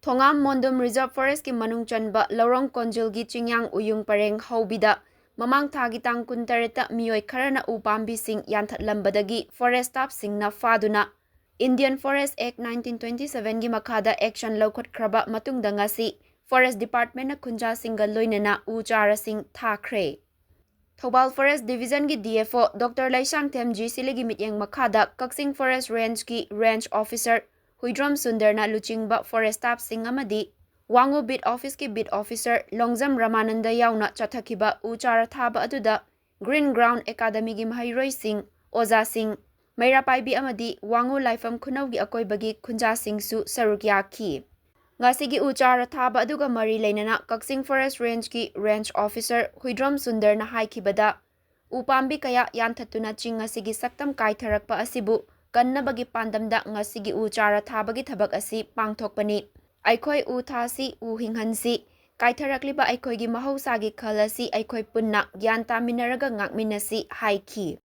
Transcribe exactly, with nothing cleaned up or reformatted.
ꯊꯣꯉꯥꯝ ꯃꯣꯟꯗꯨꯝ Reserve Forestꯀꯤ ꯃꯅꯨꯡ ꯆꯟꯕ ꯂꯧꯔꯣꯡ ꯀꯣꯟꯖꯤꯜꯒꯤ ꯆꯤꯡꯌꯥꯡ ꯎꯌꯨꯡ ꯄꯔꯦꯡ ꯍꯧꯕꯤꯗ ꯃꯃꯥꯡ ꯊꯥꯒꯤ ꯇꯥꯡ ꯀꯨꯟꯇꯔꯦꯠꯇ ꯃꯤꯑꯣꯏ ꯈꯔꯅ ꯎ ꯄꯥꯝꯕꯤꯁꯤꯡ ꯌꯥꯟꯊꯠꯂꯝꯕꯗꯒꯤ forest staffꯁꯤꯡꯅ ꯐꯥꯗꯨꯅ Indian Forest Act nineteen twenty sevenꯒꯤ ꯃꯈꯥꯗ action ꯂꯧꯈꯠꯈ꯭ꯔꯕ ꯃꯇꯨꯡꯗ ꯉꯁꯤ Forest Departmentꯅ ꯈꯨꯟꯖꯥꯁꯤꯡꯒ ꯂꯣꯏꯅꯅ ꯎ ꯆꯥꯔꯁꯤꯡ ꯊꯥꯈ꯭ꯔꯦ꯫ ꯊꯧꯕꯥꯜ Forest Divisionꯒꯤ D F O Doctor Leishangthem ji ꯁꯤꯂꯤꯒꯤ ꯃꯤꯠꯌꯦꯡ ꯃꯈꯥꯗ ꯀꯛꯆꯤꯡ Forest Rangeꯀꯤ Range Officer ꯍꯨꯏꯗ꯭ꯔꯣꯝ ꯁꯨꯟꯗꯔꯅ ꯂꯨꯆꯤꯡꯕ forest staffꯁꯤꯡ ꯑꯃꯗꯤ ꯋꯥꯉꯨ Beat Officeꯀꯤ Beat Officer ꯂꯣꯡꯖꯝ ꯔꯃꯥꯅꯟꯗ ꯌꯥꯎꯅ ꯆꯠꯊꯈꯤꯕ ꯎ ꯆꯥꯔ ꯊꯥꯕ ꯑꯗꯨꯗ Green Ground Academyꯒꯤ ꯃꯍꯩꯔꯣꯏꯁꯤꯡ, ꯑꯣꯖꯥꯁꯤꯡ, ꯃꯩꯔꯥ ꯄꯥꯏꯕꯤ ꯑꯃꯗꯤ ꯋꯥꯉꯨ ꯂꯥꯏꯐꯝ ꯈꯨꯅꯧꯒꯤ ꯑꯀꯣꯏꯕꯒꯤ ꯈꯨꯟꯖꯥꯁꯤꯡꯁꯨ ꯁꯔꯨꯛ ꯌꯥꯈꯤ꯫ ꯉꯁꯤꯒꯤ ꯎ ꯆꯥꯔ ꯊꯥꯕ ꯑꯗꯨꯒ ꯃꯔꯤ ꯂꯩꯅꯅ ꯀꯛꯆꯤꯡ Forest Rangeꯀꯤ Range Officer ꯍꯨꯏꯗ꯭ꯔꯣꯝ ꯁꯨꯟꯗꯔꯅ ꯍꯥꯏꯈꯤꯕꯗ, ꯎ ꯄꯥꯝꯕꯤ ꯀꯌꯥ ꯌꯥꯟꯊꯠꯇꯨꯅ ꯆꯤꯡ ꯑꯁꯤꯒꯤ ꯁꯛꯇꯝ ꯀꯥꯏꯊꯔꯛꯄ ꯑꯁꯤꯕꯨ ꯀꯟꯅꯕꯒꯤ ꯄꯥꯟꯗꯝꯗ ꯉꯁꯤꯒꯤ ꯎ ꯆꯥꯔ ꯊꯥꯕꯒꯤ ꯊꯕꯛ ꯑꯁꯤ ꯄꯥꯡꯊꯣꯛꯄꯅꯤ꯫ ꯑꯩꯈꯣꯏ ꯎ ꯊꯥꯁꯤ, ꯎ ꯍꯤꯡꯍꯟꯁꯤ, ꯀꯥꯏꯊꯔꯛꯂꯤꯕ ꯑꯩꯈꯣꯏꯒꯤ ꯃꯍꯧꯁꯥꯒꯤ ꯈꯜ ꯑꯁꯤ ꯑꯩꯈꯣꯏ ꯄꯨꯟꯅ ꯒ꯭ꯌꯥꯟ ꯇꯥꯃꯤꯟꯅꯔꯒ ꯉꯥꯛꯃꯤꯟꯅꯁꯤ ꯍꯥꯏꯈꯤ꯫